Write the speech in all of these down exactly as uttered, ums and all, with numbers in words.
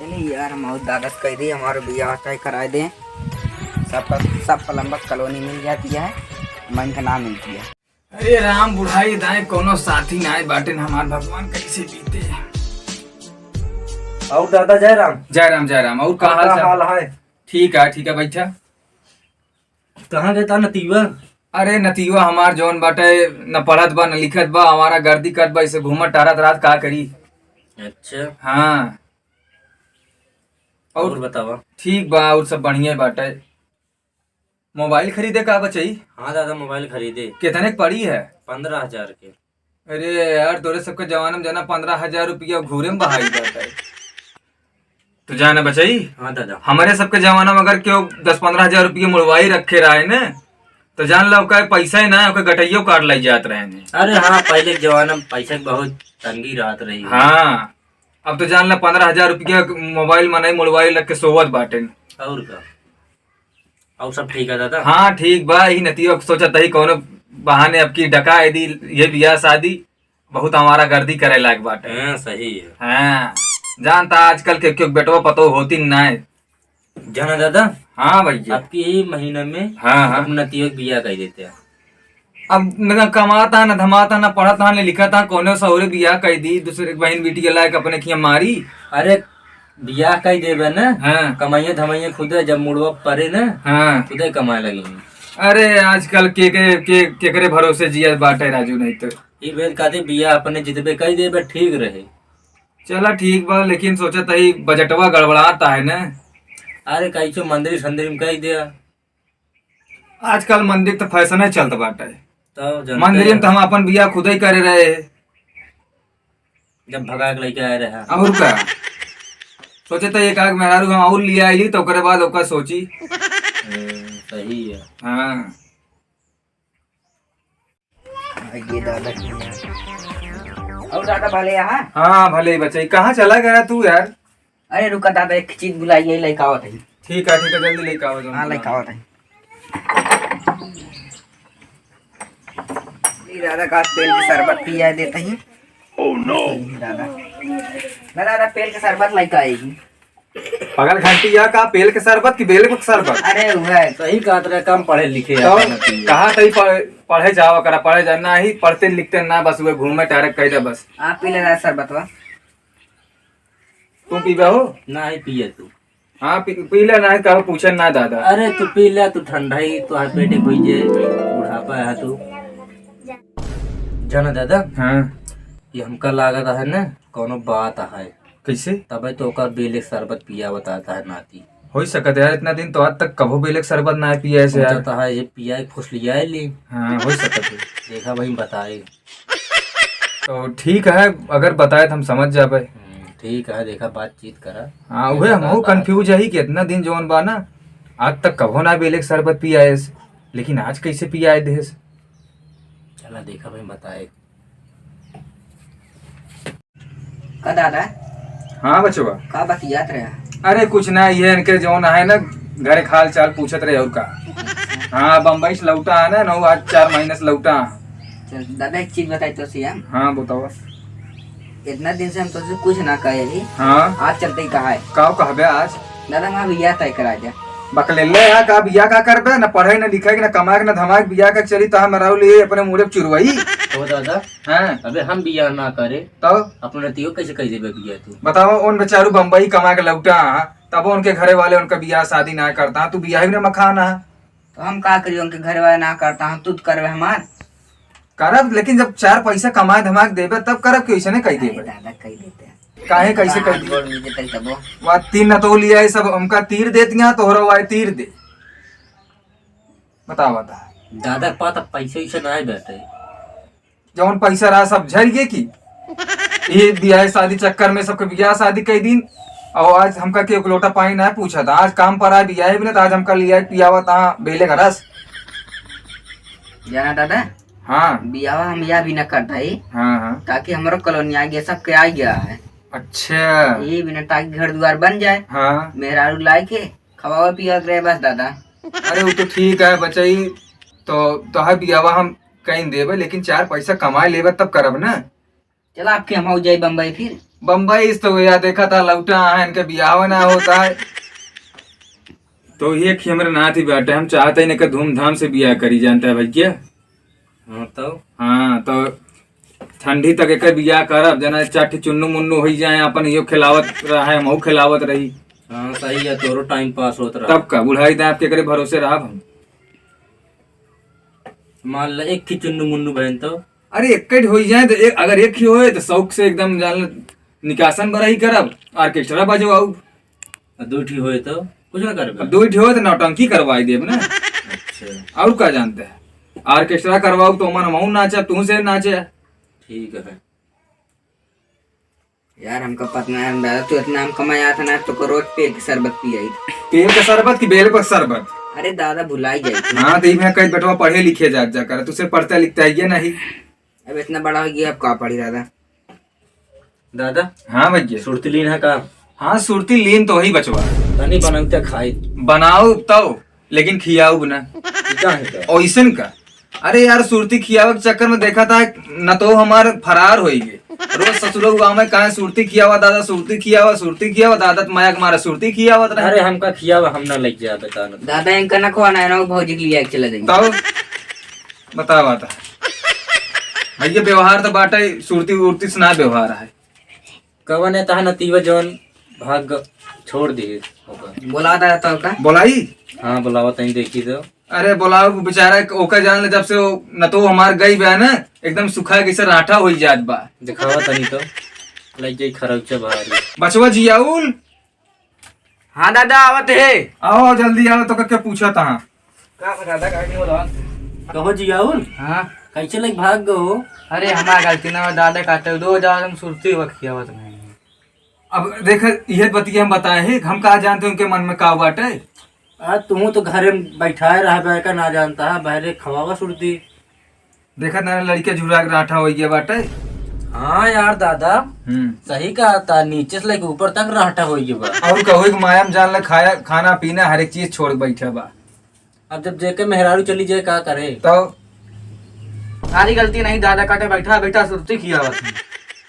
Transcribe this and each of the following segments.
नहीं यार, हम और दादा से कह दी, हमारा बियाह तय कराए दे। सब, सब पलम्बर कॉलोनी मिल जाती है, मन के ना मिलती है। अरे राम, बुढ़ाई दाएं कोनो साथी नाय बाटेन हमार, भगवान कैसे बीते। और दादा जय राम। जय राम, जय राम। और का और हाल का चाल? हाल है? ठीक है, ठीक है, बैठा। कहाँ गए था नतीवा? अरे नतीवा हमार जौन बाटे, न पढ़त बा, न लिखत बा, हमारा गर्दी करत बा, इसे घूमत टहरत रात का करी। अच्छा। हाँ। और और बतावा। ठीक बा, और सब बढ़िया बाटे। मोबाइल खरीदे का बचई? हाँ दादा, मोबाइल खरीदे। कितने के पड़ी है? पन्द्रह हजार के। अरे यार, तोरे सबके जमाना में जाना पन्द्रह हजार रुपया घूरे में बहाई जाता है। तो जाना बचई, हाँ दादा। हमारे सबके जमाना में अगर केहू दस पन्द्रह हजार रुपया मुड़वाई रखे रहे ने, तो जान ला ओकर पैसा ही ना, ओकर गटइयो काट लाई जात रहे ने। अरे हाँ, पहले के जमाना में पैसा के बहुत तंगी रहत रही। हाँ, अब तो जान ला पन्द्रह हजार रुपया मोबाइल मनई मुड़वाई रख के सोवत बाटेन। और का? और सब ठीक है दादा? हाँ, ठीक बा। यही नतिया सोचत ही कौनो बहाने अब की डका दी ये बियाह शादी, बहुत हमारा गर्दी करे लायक बाटे। हाँ, सही है। हाँ, जानता आजकल के क्यों बेटवा पतो होती ना है। जाना दादा? हाँ भैया। अब की यही महीना में हाँ, हाँ। अपना नतिया के बियाह कर देते हैं। अब न कमाता, न धमाता, न पढ़ता, न लिखता, कौनो सौरे बियाह कर दी, दूसरे के बहन बेटी के लायक अपने खिया मारी। अरे बियाह कई देबे न, हाँ। कमाइए धमाइए खुदे, जब मुड़वा परे न, हाँ। खुदे कमाए लगी। अरे आजकल के, के, के, केकरे भरोसे जिया बाटे राजू, नहीं तो। ई बेर कहते बियाह अपने जितबे कई देबे ठीक रहे। चला ठीक बा, लेकिन सोचत ही बजटवा गड़बड़ाता है न। अरे कैसो मंदिर संदिर में कई दिया। आजकल मंदिर तो फैशन ही चलत बाटे। तो जनते मंदिर में तो हम अपन बियाह खुदे ही करे रहे। जब भगा के लेके आए रहे। और का? सोचे तो एक आग मेहरारू हम और लिया आइली तो ओकरे बाद ओकर सोची। हम्म, सही है। हाँ। ये दादा की है। और दादा भले यहाँ? हाँ, भले बच्चा। कहाँ चला गया तू यार? अरे रुका दादा, एक चीज भुलाई, यही लेके आवत है। ठीक है, ठीक है, जल्दी लेके आओ, जल्दी हाँ, लेके आवत है। ये दादा का पेल के शरबत पिया देते हैं। Oh no! दादा, ना दादा, पेल के शरबत लेके आएगी। पगल घंटी, यह का पेल के शरबत की बेल के शरबत? अरे वह सही कहत रहे, कम पढ़े लिखे तो हैं। कहा तही पढ़े, पढ़े जावा करा, पढ़े जा, ना ही पढ़ते लिखते ना, बस वह घूमे टहरे कह दे बस। आप पी ले दादा शरबतवा। तू पीबे हो? ना ही पिए तू। हाँ, पी, पी ले, ना कहो, पूछे ना दादा। अरे, तू पी ले, तू ठंडा ही, तोहार पेट एक होई जे, बुढ़ापा है तू। जाना दादा, हाँ। ये हमका लागत है ना, कोनो बात है। कैसे? तबे तो ओकर बेले के शरबत पिया बताता है नाती। हो सकत है यार, इतना दिन तो आज तक कभो बेले के शरबत ना पिया ऐसे यार। सोचता है, ये पिया एक फुसलिया ली। हाँ, हो सकत है। देखा भाई, बताए। तो ठीक है, अगर बताए तो हम समझ जाबे। हम्म, ठीक है, देखा बातचीत करा। हाँ, उहे देखा हमहू बात। Confuse है कि इतना दिन जौन बा ना, आज तक कभो ना बेले के शरबत पिया है, लेकिन आज कैसे पिया है देश? चला देखा भाई, बताए। का दादा? हाँ बचवा। का बतियात रहे? अरे कुछ ना, ये इनके जौन है ना, घर के हाल चाल पूछत रहे और का। हाँ, बम्बई से लौटा है ना, नौ आज चार महीने से लौटा है। चल दादा, एक चीज बताई तो सीएम। हाँ बतावा। इतना दिन से हम तुझसे कुछ ना कहे ही। हाँ। आज चलते ही कहा है। का कहबे आज? दादा, हमारा बियाह तय करा दे। बकलेले है का, बियाह का करबे? न पढ़े न लिखे न कमाए न धमाए, बियाह का चली तो हम मराऊ लिए अपने मुड़े पे चुरवाई। ओ दादा, हाँ। अबे हम बियाह ना करे, तब? अपने नतियो कैसे कह देबे बियाह तू? बताओ, उन बेचारू बम्बई कमा के लौटा, तब उनके घरे वाले उनका बियाह शादी ना करता, तू बियाह ही ना मखाना। तो हम का करी, उनके घरे वाले ना करता, हम तू तो करबे हमार। करब, लेकिन जब चार पैसा कमाए धमाए देबे तब करब, कि ऐसे नहीं कह अरे देबे। दादा, कह देते हैं। काहे कैसे कह हाथ दी? गोड़ मिल जतई तबो। वा तीन न तो लिया है सब, हमका तीर देती हैं, तोहरा वाए तीर दे। बता, बता। दादा के पास अब पैसे वैसे ना आए बैठे। जौन पैसा रहा सब झर गए की। ये बियाह शादी चक्कर में सबके बियाह शादी कई दिन, और आज हमका के एक लोटा पानी ना पूछा था। आज काम पर आए बियाह भी ना, तो आज हमका लिया पियावा ता बेले का रस। जाना दादा? हाँ। बियाह हम या भी ना करता ही। हाँ, हाँ। ताकि हमारा कॉलोनी आ गया, सबके आ गया है। अच्छा। ये भी ना, ताकि घर द्वार बन जाए। हाँ। मेहरारू लाए के खवावा पियावत रहे बस दादा। अरे वो तो ठीक है बचई, तो तोहार बियावा हम कहीं देबे, लेकिन चार पैसा कमाए लेबे तब करब ना। चला, आपके हम हो जाए बम्बई फिर। बम्बई से तो या देखा था, लौटा है, इनके बियाह ना होता है। तो ये कि हमरे नाती बाटे, हम चाहते हैं इनके धूमधाम से बियाह करी, जानता है भैया? हाँ तो? हाँ, तो ठंडी तक एकर बियाह करब, जना चार ठे चुन्नू मुन्नू होई जाए, अपन इहो खिलावत रहे, हमहू खिलावत रही। हाँ, सही है, तोरो टाइम पास होत रहा। तब का, बुढ़ाई दाँत के करे भरोसे रहब हम? मान ला, एक ही चुन्नू मुन्नू बहन तो। अरे, एक ही होई जाए तो एक, अगर एक ही होए तो शौक से एकदम जान ले, निकासन बरही करब, ऑर्केस्ट्रा बजवाऊ। आ दो ठी होए तो कुछ ना करबे? अब दो ठी होए तो नौटंकी करवाई देब ना। अच्छा। और का जानते हैं, ऑर्केस्ट्रा करवाऊ तो मन हमहू नाचा, तू से नाचे। ठीक है। यार, हमका पता ना है दादा, तू इतना हम कमाया था ना, तो को रोज पेल के शरबत पियाई। पेल का शरबत कि बेल का शरबत? अरे दादा, भुलाई जाई थी। हाँ, तो इमे कहीं बेटवा पढ़े लिखे जात जा कर, तुझसे पढ़ता लिखता है ये नहीं। अब इतना बड़ा हो गया, अब का पढ़ी दादा? दादा। हाँ भैया। सुरती लीन है का? हाँ, सुरती लीन तो ही बचवा। तनी बनौते खाई। बनाऊ तो, लेकिन खियाऊ ना। ई का है का? ओइसन का? अरे यार, सुरती खियावे के चक्कर में देखा था, न तो हमार फरार होई गए। रोज ससुरो गाँव में कहे, "सुरती खियावा दादा, सुरती खियावा, सुरती खियावा दादा, तो माया के मारा सुरती खियावत रहे।" अरे हमका खियावा, हम ना लेके जाबे का ना। दादा, इनका ना खोना है ना, वो भौजी के लिए चला देंगे। तब बतावा था। भैया, व्यवहार तो बाटे, सुरती उरती से ना व्यवहार है। कवन है तहा नतीबा जवन भाग छोड़ दिए ओकर? बोला था तो का? बोलाई? हाँ, बोलावा तनी देखी तो। अरे बोलाओ, बेचारा ओका जान ले, जब से वो न तो हमार गई बा ना, एकदम सुखा के से राठा होई जात बा। दिखावा तनी तो, लग जाई खरौचा बाहर। बचवा जियाउल। हाँ दादा, आवत है। आओ, जल्दी आओ, तो के पूछा था। का हो दादा, का नहीं बोला? कहो जियाउल। हाँ। कैसे लग भाग गो? अरे हमार गलती ना हो दादा, कहते दो हजार हम सुरती वक्त किया हुआ तुम्हें। अब देख, यह बतिया हम बताए हैं, हम का जानते उनके मन में का बाटे। आ, तू तो घरे में बैठाए रहबे का, ना जानता है, बहरे खवावा सुरती। देखत ना, लड़के झुरा के राठा होइ गया बाटे। हाँ यार दादा, हम्म। सही कहा था, नीचे से लेके ऊपर तक राठा होइ गया बा। और कहो कि माया में जान ले, खाया, खाना पीना हर एक चीज छोड़ के बैठा बा। अब जब जेके मेहरारू चली जाए, का करे? तो सारी गलती नहीं दादा, काटे बैठा बैठा सुरती खियावत है।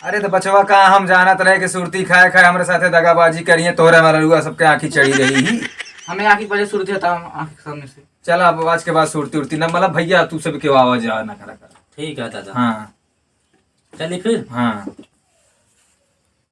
अरे तो बचवा, का हम जानत रहे कि सुरती खाए खाए हमरे साथे दगाबाजी करिए, तोहरे हमारे लुआ सबके आँखी चढ़ी रही ही। हमें आँखी पहले सुरती हटाओ, आँख के सामने से। चल, अब आज के बाद सुरती उरती ना, मतलब भैया, तू सब के आवाज आ ना करा कर। ठीक है दादा। हाँ। चलिए फिर। हाँ।